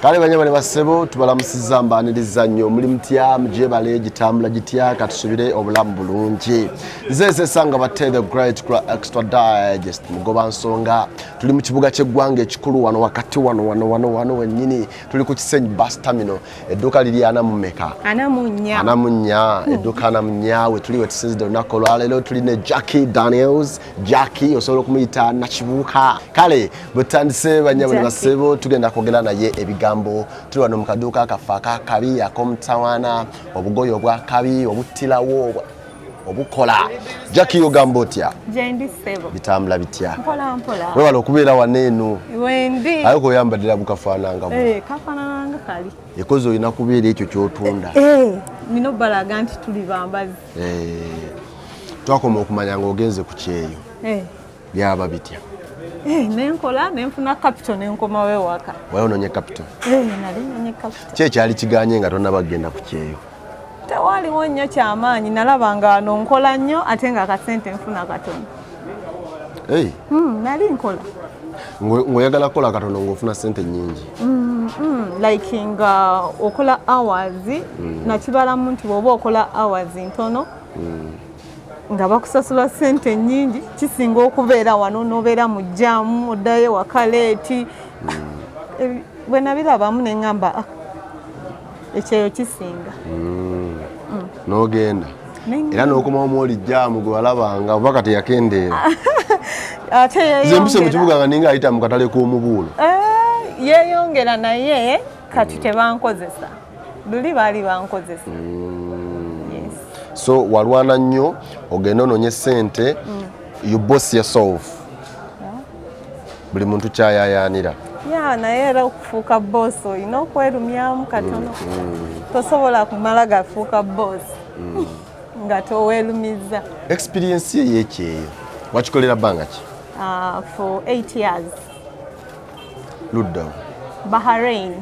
Kale banyama ne bassebo, tubalamusizza, mbaaniriza nnyo. Muli mutya? Mugyebale? Gitambula gitya? Katusubire obulamu bulungi. Nze nsesanga bate the great kula Extra Digest mugoba nsonga. Tuli mu kibuga ky'eggwanga ekikulu wano wakati wano wano wano wano wennyini, tuli ku Kisenyi Bus Terminal. Edduuka liri ana mu meka? 44. 44, edduuka 44 we tuli, we tusinzidde olunaku olwaleero. Tuli ne Jackie Daniels. Jackie osobola okumuyita Nakibuuka. Kale bwe tutandise, banyabo ne Jackie. bassebo, tugenda kwogera naye ebigambo. Tuli wano mu kaduuka kaffe akakabi ak'omutawaana, obugoye obwakabi obuttirawo obukola. Jackie, ogamba otya? Gyendi, ssebo. Bitambula bitya? Mpola mpola. Webala okubeera wano eno. Wendi. Aye koyambadira bukafaananga bu. Eh, kafaanananga kali. Ekozi olina kubeera ekyo kyotunda. Eh, nina obbalaga nti tuli bambazi. Eh, twakoma okumanya ng'ogenze ku kyeyo. Eh, Byaba bitya? Eh, nenkola nenfuna capital, nenkomawo ewaka. Wali ononye capital? Eh, nali nonye capital. Ki ekyali kiganye nga tonnaba kugenda ku kyeyo? Tewaliwo nnyo kyamaanyi, nalaba nga wano nkola nnyo ate nga akasente nfuna katono. Hey, Nali nkola. Ng'oyagala kukola katono ng'ofuna sente nnyingi. Like nga okola hours, nakibalamu nti bw'oba okola hours ntono nga bakusasula sente nnyingi, kisinga okubeera wano n'obeera mu jam, oddayo waka late. Bwe nabirabamu ne ŋŋamba, "Ah, ekyeyo kisinga." N'ogenda era n'okomawo mwoli jam gwe walabanga oba kati yakendeera? Ate Nze mpise mu yeeyongera. kibuga nga ninga ayita mu katale k'omubuulo. Eh, yeeyongera, naye kati tebankozesa, luli baali bankozesa. Yes. So walwana nnyo ogende onoonye sente, you boss yourself, buli muntu kyayayaanira. Ya, naye era okufuuka boss olina okwerumyamu katono. Tosobola kumala gafuuka boss nga toweerumiza. Experience ye yekyeyo wakikolera bbanga ki? For 8 years. Ludda? Bahrain.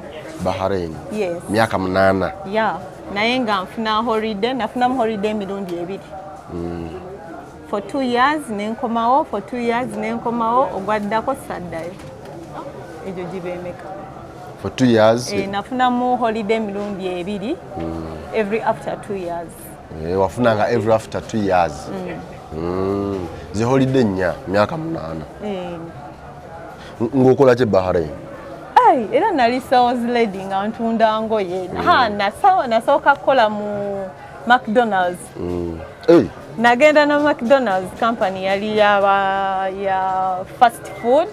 Bahrain? Yes. Myaka 8? Ya, naye nga nfuna holiday, nafunamu holiday emirundi ebiri. For 2 years nenkomawo, for 2 years nenkomawo, ogwaddako saddayo. Egyo giba emeka? For 2 years? Eh, nafunamu holiday emirundi ebiri, every after 2 years. Eh, wafunanga every after 2 years. Zi holiday nnya, myaka 8. Eh, Ng'okola ki e Bahrain? Ai, era nali sales lady nga ntunda ngoye. Ha, nasooka kukola mu McDonald's. Hey, Nagenda na McDonald's company, yali yaba ya fast food,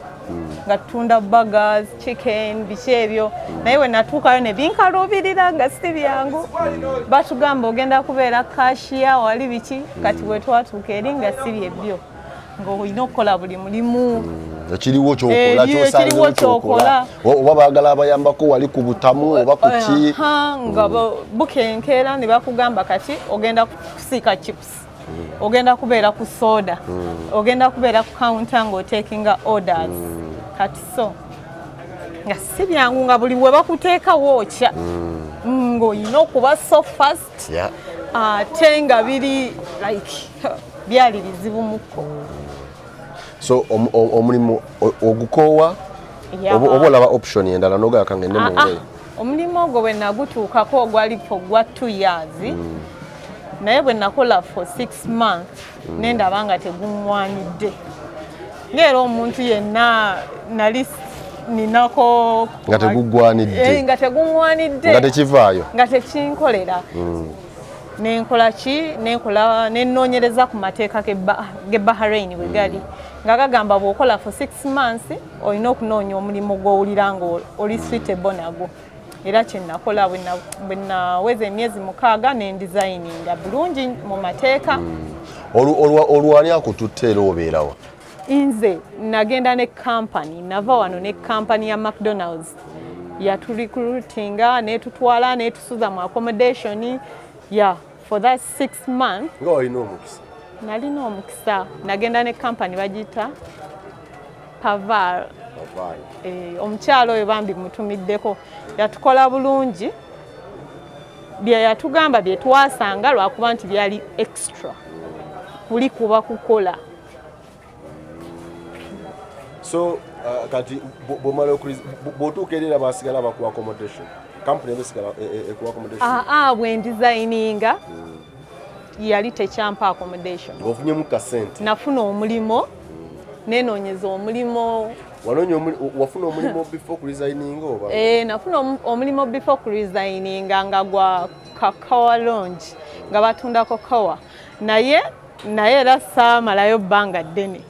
nga tutunda burgers, chicken, biki ebyo. Naye we natuukayo ne binkaluubirira nga si byangu. Batugamba ogenda kubeera cashier wali biki, kati bwe twatuuka eri nga si byebyo, ng'olina okukola buli mulimu. Ekiriwo kyokola. Eh, kyosanzewo ekiriwo kyokola. Kyokola. Oba baagala abayambako wali ku butamu oba ku ki? Aha, nga bukenkeera ne bakugamba kati ogenda kusiika chips, ogenda kubeera ku soda, ogenda kubeera ku counter ng'otakinga orders. Kati so nga si byangu, nga buli we bakuteeka wookya, ng'olina okuba so fast, ate nga biri like byali bizibu mukko. So omulimu ogukoowa oba olaba option endala nogamba kangende mu Ah, ah, ngoye? Omulimu ogwo bwe nagutuukako ogwali for gwa 2 years, naye bwe nakola for 6 months nendaba nga teguŋŋwanidde, ngaera omuntu yenna nali ninako. Nga teguggwanidde. Eh, nga teguŋŋwanidde. Nga tekivaayo. Nga tekinkolera. Nenkola ki? Nenkola nenoonyereza ku mateeka g'e Bahrain bwe gali, nga gagamba bw'okola for 6 months olina okunoonya omulimu gw'owulira nga oli suitable nagwo. Era kyenakola, bwe naweza emyezi 6 nendesigninga bulungi mu mateeka. Olwani akututte era obeerawa? Nze nagenda ne company, nava wano ne company ya McDonald's, yaturecruitinga netutwala netusuza mu accommodation ya for that 6 months. Nga walina omukisa. Nalina omukisa, nagenda ne company bagiyita Paval. Eh, omukyalo oyo bambi mutumiddeko, yatukola bulungi. Bye yatugamba bye twasanga, lwakuba nti byali extra kuli kuba kukola. So Ah, kati bwomala bw'otuuka eri era basigala bakuwa accommodation, company eba esigala ekuwa accommodation? Aa, bwe ndesigninga yali tekyampa accommodation. Ng'ofunyemu kasente. Nafuna omulimu, nenoonyeza omulimu. Wanoonya wafuna omulimu before kuresigninga oba? Eh, nafuna omulimu before kuresigninga nga gwa Kakawa Lounge, nga batunda kakawa, naye era saamalayo bbanga ddene.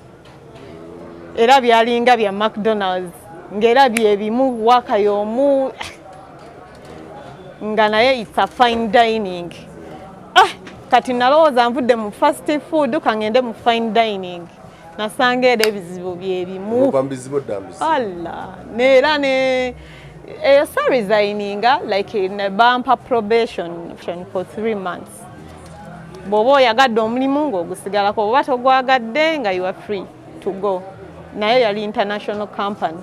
Era byalinga bya McDonalds, ng'era byebimu, waka y'omu nga naye it's a fine dining. Ah, kati nalowooza nvudde mu fast food, kangende mu fine dining, nasanga era ebizibu byebimu. Ova mu bizibu odda mu bizibu. Allah, neera ne eyo sa resigninga, like ne bampa probation for 3 months. Bw'oba oyagadde omulimu ng'ogusigalako, bw'oba togwagadde nga you are free to go. Naye yali international company.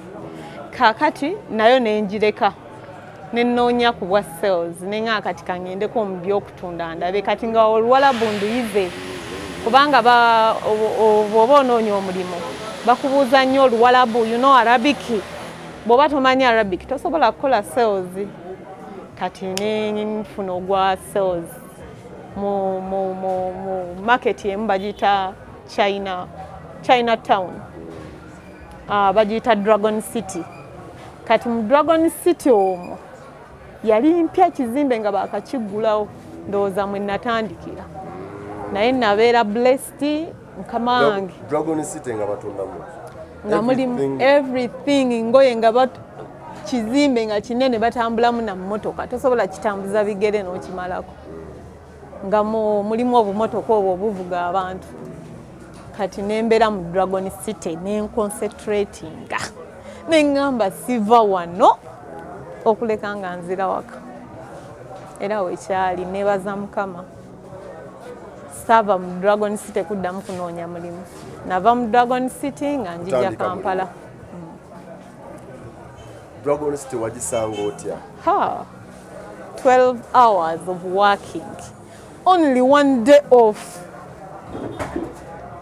Kaakati nayo nenjireka, nenoonya ku bwa sales, nenga kati kangendeko mu byokutunda ndabe. Kati nga oluwalabu nduyize, kubanga bw'oba onoonya omulimu bakubuuza nnyo oluwalabu, you know Arabic. Bw'oba tomanyi Arabic tosobola kukola sales. Kati nenfuna ogwa sales mu market emu bagiyita China Town, bagiyita Dragon City. Kati mu Dragon City omwo yali mpya, kizimbe nga bakakiggulawo, ndowooza mwe natandikira, naye nabeera blessed, mukama wange. Dragon City nga batundamu? Nga mulimu everything, ngoye, nga kizimbe nga kinene, batambulamu na mmotoka, tosobola kitambuza bigere n'okimalako, nga mulimu obumotoka obwo obuvuga abantu. Kati nembeera mu Dragon City, nenconcentratinga, neŋŋamba siva wano okuleka nga nzira waka. Era wekyali, nebaza Mukama, saava mu Dragon City kuddamu kunoonya mulimu. Nava mu Dragon City nga njija Kampala. Dragon City wagisanga otya? Ha, 12 hours of working, only one day off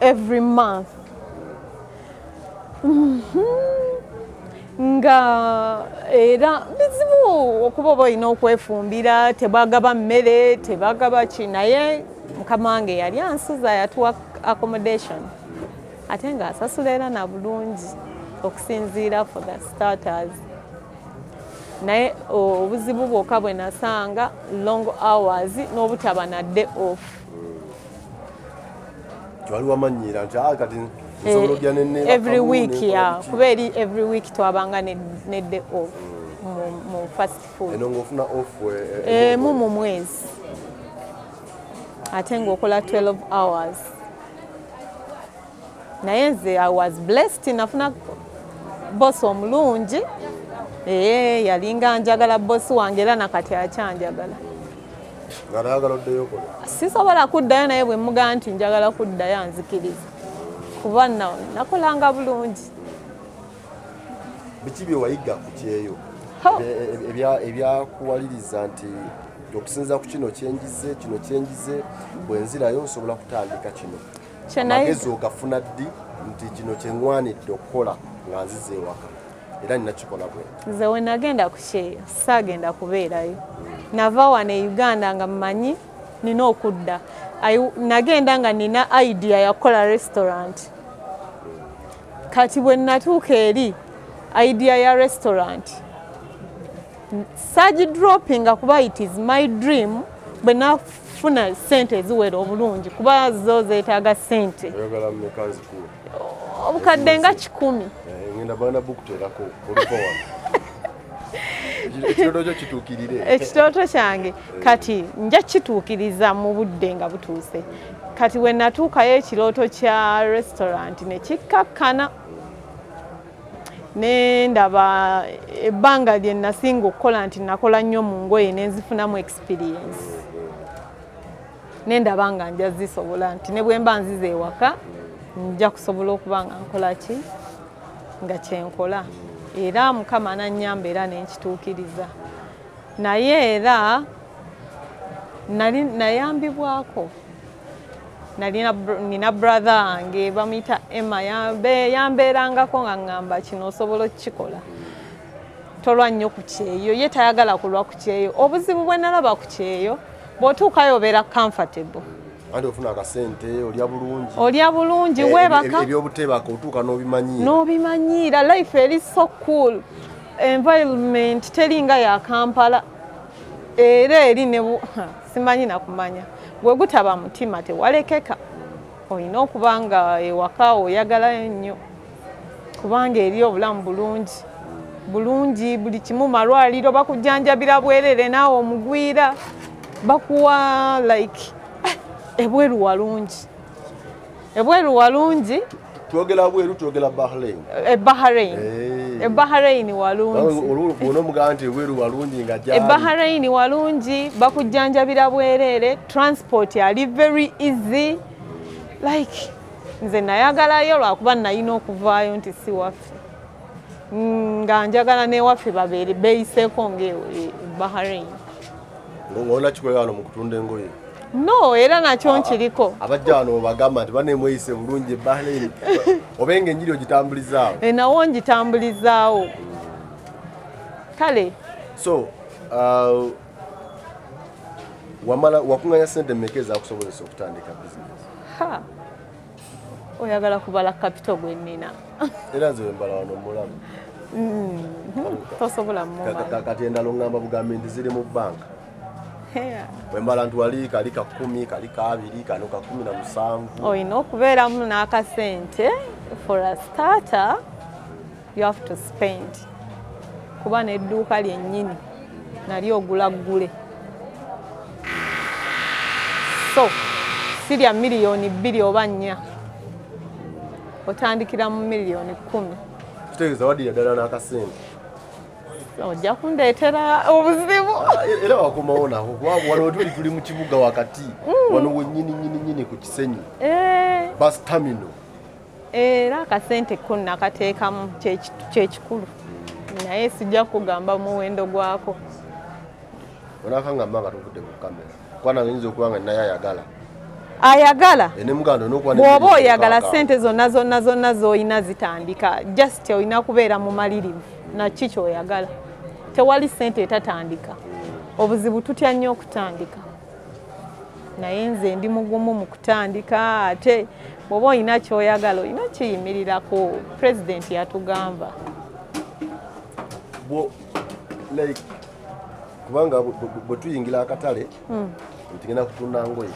every month. Nga era bizibu okuba oba olina okwefumbira, tebagaba mmere, tebagaba ki, naye mukama wange yali ansuza, yatuwa accommodation ate ng'asasula era na bulungi okusinziira for the starters. Naye obuzibu bwokka bwe nasanga, long hours n'obutaba na day off. Twali wamanyiira nti, ah, kati nsobola ojja. Every week ya kuba eri every week twabanga ne day off mu fast food. Eno ng'ofuna off? Emu mu mwezi, ate ng'okola 12 hours. Naye nze I was blessed, nafuna boss omulungi. Ee, yalinga njagala boss wange, era nakati akyanjagala. Nga nayagala oddeyo okola? Sisobola kuddayo, naye bwe mugamba nti njagala kuddayo anzikiriza, kuba nakolanga bulungi. Biki bye wayiga ku kyeyo ebyakuwaliriza nti okusinziira ku kino kyenjize, kino kyenjize, bwe nzirayo nsobola kutandika kino? Amagezi ogafuna ddi nti kino kyeŋŋwanidde okukola nga nzize ewaka era nina kikola bwe? Nze we nagenda ku kyeyo saagenda kubeerayo. Nava wano e Uganda nga mmanyi nina okudda. Nagenda nga nina idea yakukola restaurant. Kati bwe natuuka eri, idea ya restaurant saagidroppinga, kuba it is my dream. Bwe nafuna sente eziwera obulungi, kuba zo zeetaaga sente. Oyagala mmeka nzikuwe? Obukadde nga 100. Eh, ngenda bana bukuteerako oluva wano, ekirooto kyo kituukirire. Ekirooto kyange kati nja kituukiriza mu budde nga butuuse. Kati we natuukayo, ekirooto kya restaurant ne kikkakkana, ne ndaba ebbanga lye nasinga okukola nti nakola nnyo mu ngoye, ne nzifunamu experience, ne ndaba nga nja zisobola, nti ne bwe mba nziza ewaka nja kusobola okuba nga nkola ki nga kyenkola. Era Mukama nannyamba era nenkituukiriza. Naye era nali nayambibwako. Nalina nina brother wange bamuyita Emma, yambeerangako nga ŋŋamba kino osobola okukikola, tolwa nnyo ku kyeyo. Ye tayagala kulwa ku kyeyo. Obuzibu bwe nalaba ku kyeyo, bw'otuukayo obeera comfortable. Anti ofuna akasente, olya bulungi. Olya bulungi, weebaka. Ebyobuteebaka otuuka n'obimanyiira. N'obimanyiira. Life eri so cool, environment teringa ya Kampala, era eri ne simanyi nakumanya bwe gutaba mutima tewalekeka. Olina okuba nga ewaka oyagalayo nnyo, kubanga eri obulamu bulungi bulungi, buli kimu, malwaliro bakujjanjabira bwerere, naawe omugwira bakuwa like ebweru walungi, ebweru walungi. Twogera bweru, twogera Bahrain. E Bahrain. E Bahrain walungi. Bwona omugamba nti ebweru walungi nga gyali. E Bahrain walungi, bakujjanjabira bwereere, transport ali very easy. Like nze nayagalayo lwakuba nalina okuvaayo nti si waffe, nga njagala newaffe babeere beeyiseeko nga e Bahrain. Ng'olina kikola wano mu kutunda engoye? No, era nakyo nkiriko. Abajja wano bagamba nti banemweyise bulungi e Bahrain, obenga enjiri ogitambulizaawo. E, nawo ngitambulizaawo kale. So wamala wakuŋŋanya sente mmeka ezakusobozesa okutandika bizinesi? Ha, oyagala kubala capital gwe nnina? Era nze wembala wano mulamu. Tosobola mumala. Kati endala oŋŋamba bugambi nti ziri mu banka. Wembala nti wali kali ka 10, kali ka 20, kano ka 17. Olina okubeeramu n'akasente. For a starter you have to spend, kuba n'edduuka lyennyini nali ogula ggule, so si lya miliyoni 2 oba 4, otandikira mu miliyoni 10. Kitegeeza wadira ddala n'akasente. Ojja kundeetera obuzibu. Ah, era wakomawo nako, kuba wano wetuli tuli mu kibuga wakati wano wennyini nyini nyini ku Kisenyi bus terminal. Era akasente ko nakateekamu, kyekikulu, naye sijja kugamba muwendo gwako. Onakangamba nga tuvudde ku kamera, kuba nange nyinza okuba nga naye ayagala. Ayagala. Ne muganda olina okuba Bw'oba n'emiliyoni oyagala, 60. sente zonna zonna zonna z'olina zitandika. Just olina kubeera mumalirivu naki kyoyagala. Tewali sente etatandika. Obuzibu tutya nnyo okutandika, naye nze ndi mugumu mu kutandika. Ate bw'oba olina kyoyagala, olina kiyimirirako. Pulezidenti yatugamba. Like kubanga bwe tuyingira akatale nti ngenda kutunda ngoye,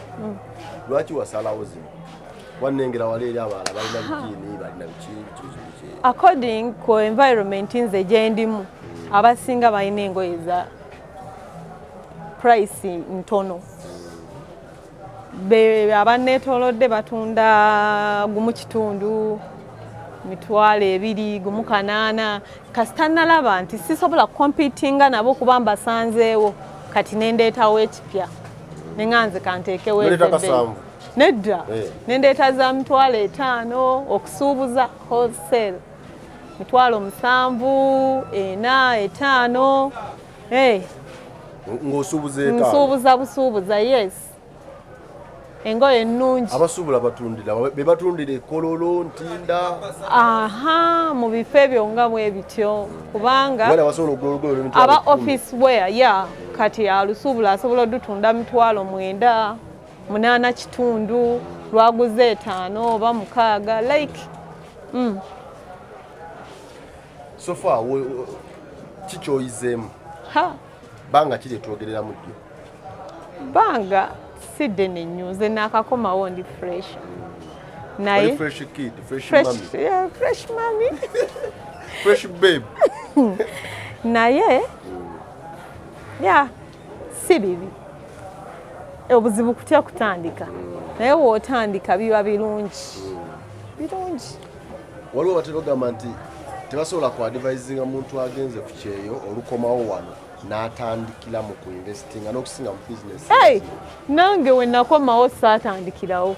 lwaki wasalawo zino? Wanengera wali eri abalala balina bikiini, balina biki biki biki biki. According ku environment nze gye ndimu, abasinga balina engoye za price ntono. Abanneetoolodde batunda 1.5, 20,000, 1.8. Kasita nalaba nti sisobola kucompetinga nabo kuba mbasanzeewo, kati nendeetawo ekipya, neŋa nze kanteekewo Noleeta ez'ebbeeyi. 7? Nedda. Eh. Nendeeta za 50,000 okusuubuza wholesale, 7,000, 4, 5. Eh, Ng'osuubuza 5? Nsuubuza busuubuza, yes, engoye ennungi. Abasuubula batundira be batundira ekololo Ntinda? Aha, mu bifo ebyo nga bwe bityo, kubanga Wala basobola okugula olugoye olw'emitwalo aba 10. Office wear ya kati alusuubula asobola odutunda 90,000, 8.5, lwaguze 5 oba 6, like So far kikyoyizeemu? Ha. Banga kiri etwogereramu ddyo? Banga si ddene nnyo, nze naakakomawo, ndi fresh. Oli Naye fresh kid, fresh, fresh, mummy. Yeah, fresh mummy. Fresh babe. Naye ya si bibi. Obuzibu kutya kutandika, naye wootandika biba birungi birungi. Waliwo batera ogamba nti tebasobola ku advisinga muntu agenze ku kyeyo olukomawo wano n'atandikira mu ku investinga n'okusinga mu business. Hey, nange we nakomawo saatandikirawo.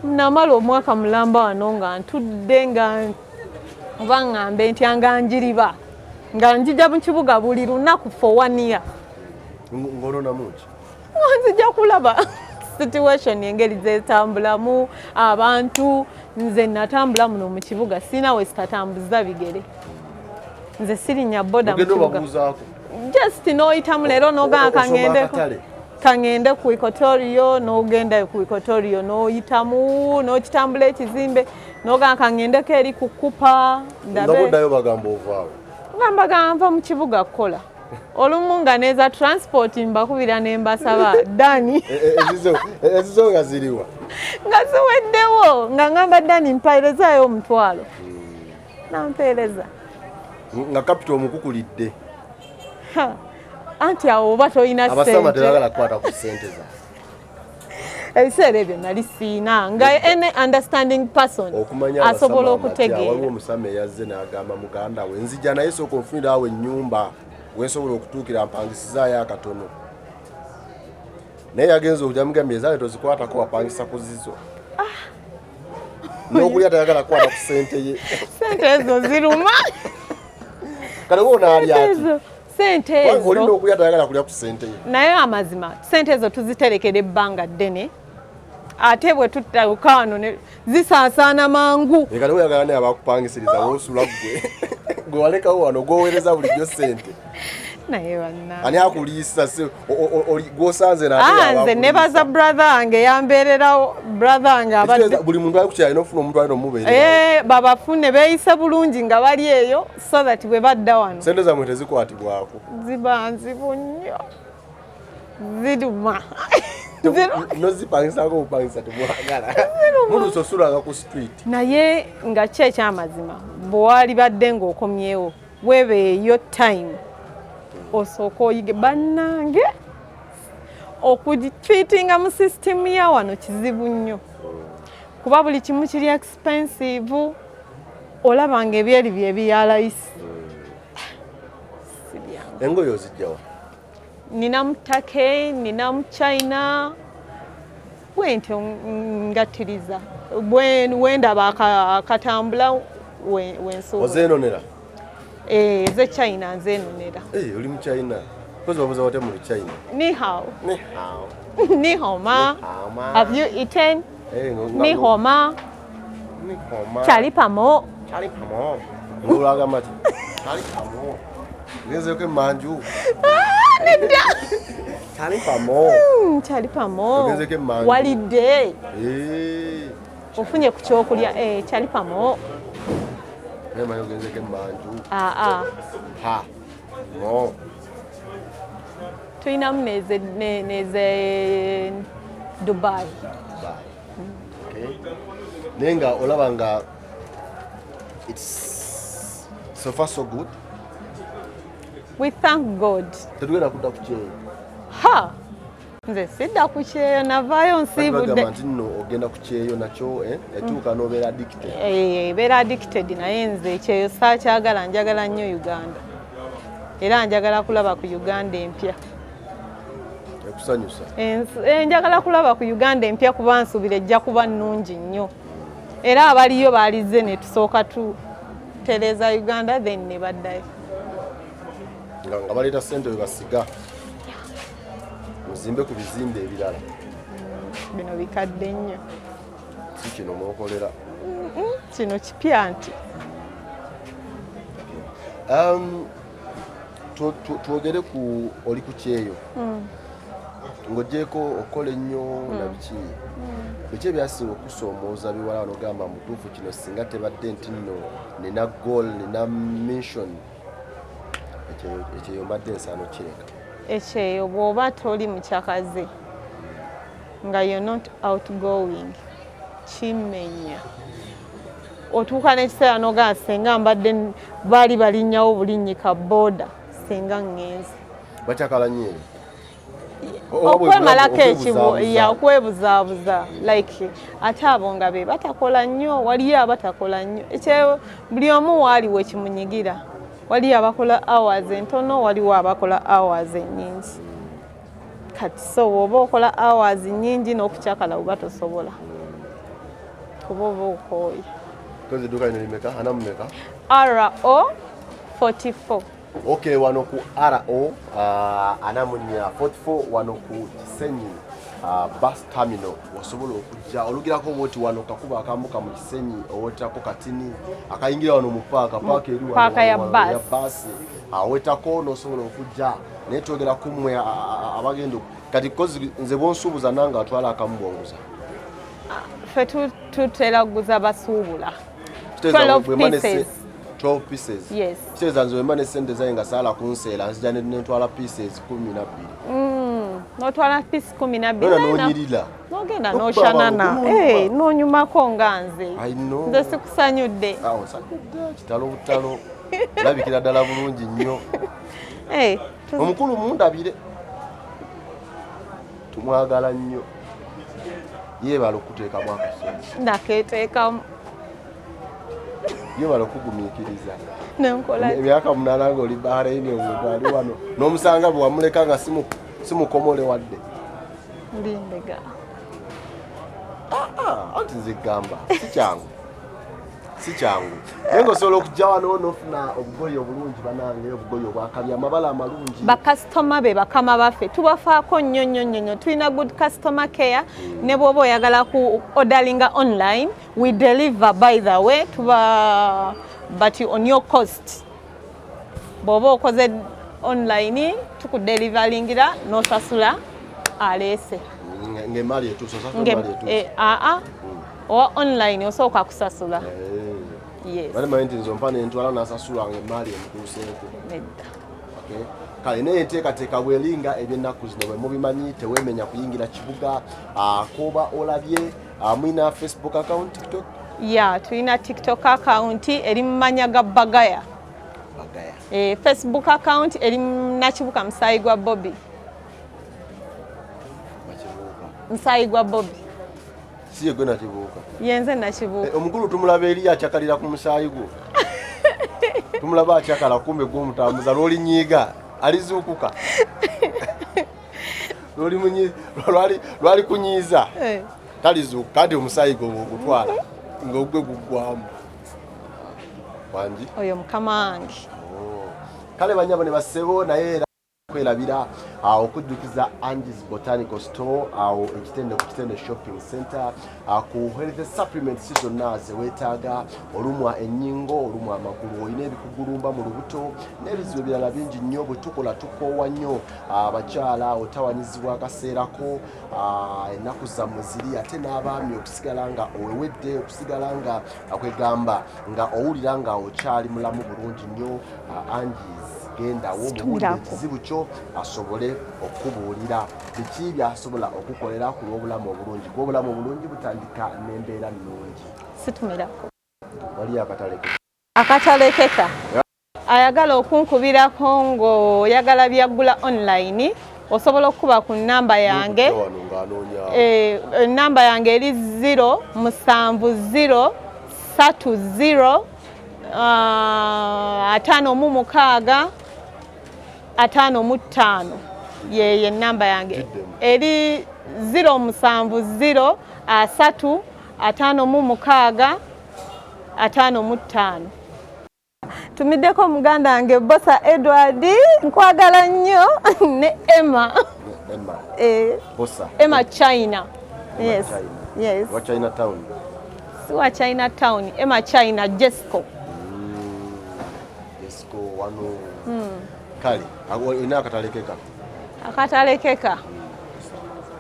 Namala omwaka mulamba wano nga ntudde, nga oba ŋŋambe ntya, nga njiriba, nga njija mu kibuga buli lunaku for one year. Ng'ononamu ki? Nzija kulaba. Situation engeri zetambulamu abantu, nze natambula muno mu kibuga, sirina we sitatambuza bigere. Nze sirinya boda mu Ogenda kibuga. Obabuuzaako? Just n'oyitamu leero n'ogamba Osoma kaŋŋendeko akatale. Kaŋŋende ku Equatorio, n'ogenda ku Equatorio n'oyitamu n'okitambula ekizimbe, n'ogamba kaŋŋendeko eri ku Kupa Nga ndabe. Boddayo bagamba ovaawo. Ngamba gamba mu kibuga kukola, olumu nga neza transport mbakubira ne mbasaba dani. Ezizo nga ziriwa? Nga ziweddewo, nga ngamba dani mpeerezaayo 10,000, nampeereza. Nga capital omukukulidde. Ha, anti awo oba tolina Abasama ssente. Tebagala kukwata ku ssente zaabwe. Ebiseera ebyo nali siina, nga any understanding person Okumanya asobola abasama amatya, okutegeera. Waliwo omusama eyazze n'agamba muganda we, nzija naye sooka onfunire awo ennyumba wensobola okutuukira mpangisizaayo akatono, naye yagenza okujja mugambye ezaale tozikwatako, wapangisa ku zizo, n'okulya tayagala kukwata ku ssente ye. Sente ezo ziruma. Kale woonaalya ati? Ezo sente Olina ezo okulya, tayagala kulya ku ssente ye. Naye amazima sente ezo tuziterekera ebbanga ddene, ate bwe tutauka wano zisaasaana mangu. Kale oyagala naye abakupangisiriza woosula ggwe gwe walekawo wano gwoweereza bulijjo ssente. Naye banna Ani akuliisa? Gwosanze? Ah, nze nebaza brother wange yambeererawo, brother wange abadde Buli muntu ali kukyalina ofuna omuntu alina omubeererawo. Eh, babafune beeyise bulungi nga bali eyo so that bwe badda wano Sente zammwe tezikwatibwako. Ziba nzibu nnyo, ziruma. Nozipangisako obupangisa temwagala, mulusi osulanga ku street. Naye nga ki ekyamazima, bwe walibadde ng'okomyewo weebeeyo time osooka oyige. Bannange, okufiitinga mu sisitimu ya wano kizibu nnyo kuba buli kimu kiri expensive, olaba nga ebyeri bye byalayisi, si byangu. Engoye ozijjawa? Nina mu Turkey, nina mu China, bwentyo ngattiriza wendaba akatambula wensuubula. Ozenonera? Eh, eze China nzenonera. Eh, oli mu China kozi babuza watya mu China? Ni hao. Ni hao. Ni hao ma. Ni hao ma. Have you eaten? Eh, Ni hao ma. Ni hao ma. Chali pamo. Chali pamo. Ngulagamba ki? Chali pamo. Ngenzeko emanju. Nedda. Chali pamo. Chali pamo. Ogenzeko emanju. Walidde? Eh. Ofunye ku kyokulya? Eh, chali pamo. Naye manyi ogenzeko emanju. Ah ah. Ha. Mo. Tulinamu neze neze Dubai. Bye. Okay. Naye nga olaba nga it's so far so good. We thank God. Tetugenda kudda ku kyeyo? Ha, nze sidda ku kyeyo, navaayo nsiibudde. Bagamba nti nno ogenda ku kyeyo nakyo, eh, yatuuka n'obeera addicted. Eh, ebeera addicted, naye nze ekyeyo saakyagala, njagala nnyo Uganda era njagala kulaba ku Uganda empya. Ekusanyusa? Njagala kulaba ku Uganda empya kuba nsuubira ejja kuba nnungi nnyo, era abaliyo baalize ne tusooka tutereeza Uganda, then ne baddayo. Nga baleeta ssente we basiga muzimbe ku bizimbe ebirala. Bino bikadde nnyo. Si kino mwokolera? Kino kipya nti. Twogere ku oli ku kyeyo, ng'ogyeko okukola ennyo na biki, biki ebyasinga okusoomooza biwala nogamba mutuufu kino singa tebadde nti nno nina goal, nina mission, ekyeyo mbadde nsaano kireka? Ekyeyo bw'oba toli mukyakaze, nga you're not outgoing, kimenya. Otuuka n'ekiseera n'ogamba senga mbadde baali balinnyawo bulinnyika booda, senga ŋŋenze. Bakyakala nnyo eyo? Okwemalako ekibu ya okwebuzaabuza, like ate abo nga be batakola nnyo, waliyo abatakola nnyo. Ekyeyo buli omu waali wekimunyigira, waliyo abakola hours entono, waliwo abakola hours ennyingi. Kati so bw'oba okola hours nnyingi n'okukyakala oba tosobola kuba oba okooye. Kozi edduuka lino limeka? 40 mumeka? RO 44. Okay, wano ku RO 44, 44, wano ku Kisenyi. Bus terminal osobola okujja olugirako bwoti wano kakuba akambuka mu Kisenyi, owetako katini akayingira wano mu paaka, paaka eri wano, Paaka ya wano, bus. Ya basi awetako n'osobola okujja. Naye twogera ku mmwe abagenda kati kozi nze bwonsuubuza nange atwala akamubonguza. Ffe tutera kuguza basuubula. Kitegeeza 12 bwe mba ne pieces. 12 pieces. Yes. Kitegeeza nze wemba ne sente zange nga saala kunseera, nzija nentwala pieces 12. N'otwala piece 12. Nona n'onyirira. N'ogenda Okuba n'oshanana. abantu, Eh, n'onyumako nga nze. I know. Nze sikusanyudde. Awo nsanyudde kitalo butalo, olabikira ddala bulungi nnyo. Eh, Omukulu mundabire, tumwagala nnyo, yeebala okuteekamu akasente. Nakeeteekamu. Yeebala okugumiikiriza. Nenkola. Emyaka 8 ng'oli Bahrain, omuntu ali wano n'omusanga bwe wamuleka nga simukomole wadde. Ndi ndega. Ah, anti nze gamba si kyangu, si kyangu, naye ng'osobola okujja wano n'ofuna obugoye obulungi. Banange, obugoye obwakabi, amabala amalungi. Bakasitoma be bakama baffe, tubafaako nnyo nnyo nnyo nnyo. Tulina good customer care. Ne bw'oba oyagala ku orderinga online, we deliver, by the way, tuba but on your cost. Bw'oba okoze online, tukudelivalingira n'osasula aleese. Ng'emaali etuuse, osasula emaali etuuse? Eh, aa, owa online osooka kusasula. Yes. Bali manyi nti nze ompa nentwala nasasula nga emaali emutuuseeko. Nedda. Okay. Kale naye enteekateeka bweringa ebyennaku zino bwe mubimanyi, teweemenya kuyingira kibuga. Koba olabye, mulina Facebook account, TikTok? Ya, tulina TikTok account eri mu manya ga Bagaya. Bagaya. Eh, Facebook account eri mu Nakibuka Musaayi gwa Bobi. Nakibuuka. Musaayi gwa Bobi. Si yegwe Nakibuuka? Yenze Nakibuuka. Eh, omukulu tumulaba eri akyakalira ku musaayi gwo, tumulaba akyakala, kumbe gw'omutambuza. Lw'olinyiiga alizuukuka. Lwali kunyiiza, talizuukuka. Kati omusaayi gwo bwogutwala ng'ogwe guggwamu wangi. Oyo mukama wange. Oh. Kale banyabo ne bassebo, naye era kwerabira okujjukiza Angie's Botanical Store awo ekitende ku Kitende Shopping Center, ku health supplements zonna zeweetaaga. Olumwa ennyingo, olumwa amagulu, olina ebikugulumba mu lubuto n'ebizibu ebirala bingi nnyo. Bwe tukola tukoowa nnyo, abakyala otawanyizibwa akaseerako, ennaku zammwe ziri, ate n'abaami okusigala nga owewedde, okusigala nga akwegamba nga owulira nga okyali mulamu bulungi nnyo. Angie's, gendawo mubuulire Situmirako. ekizibu kyo, asobole okubuulira biki byasobola okukolera ku lw'obulamu obulungi, kuba obulamu obulungi butandika n'embeera nnungi. Situmirako. Waliyo akatale. Akatalekeka. Ayagala okunkubirako ng'oyagala byaggula online, osobola okukuba ku nnamba yange. Wano ng'anoonya. Eh, enamba yange eri 0 7 0 3 0 56 55. Yeyo enamba yange. Giddemu. Eri 0 7 0 3 56 55. Tumiddeko muganda wange Bosa Edward, nkwagala nnyo, ne Emma. Emma. Eh, Bosa. Emma China. Emma Yes. China. Yes. Wa China Town? Si wa China Town, Emma China Jesco. Jesco wano. Kale olina akatalekeka? Akatalekeka,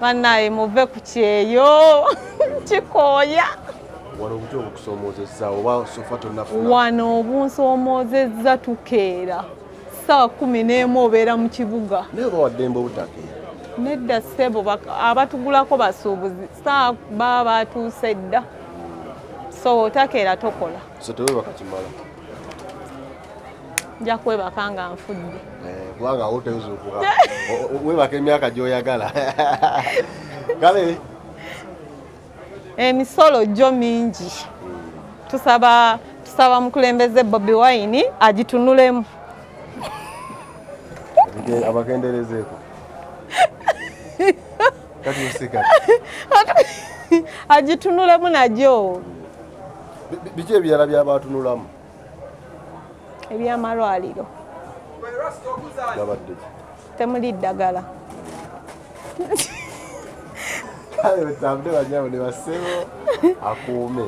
bannaye muve ku kyeyo, kikooya. Wano obuti obukusoomoozezza oba so far tonnafuna? Wano obunsomoozezza, tukeera ssaawa 11 obeera mu kibuga. Naye oba waddembe obutakeera. Nedda ssebo, abatugulako basuubuzi, saa baba batuuse dda, so otakeera tokola. So teweebaka kimala? Nja kwebaka nga nfudde. Eh, kubanga awo tezuukuka, weebaka emyaka gy'oyagala. Kale. Emisolo gyo mingi. Tusaba mukulembeze Bobi Wine agitunulemu. Abakenderezeeko. Kati oseka. Agitunulemu nagyo. Biki ebirala byabatunulamu? Ebyamalwaliro. Gabadde ki? Temuli ddagala. Kale, batambule banyabo ne basebo, akuume.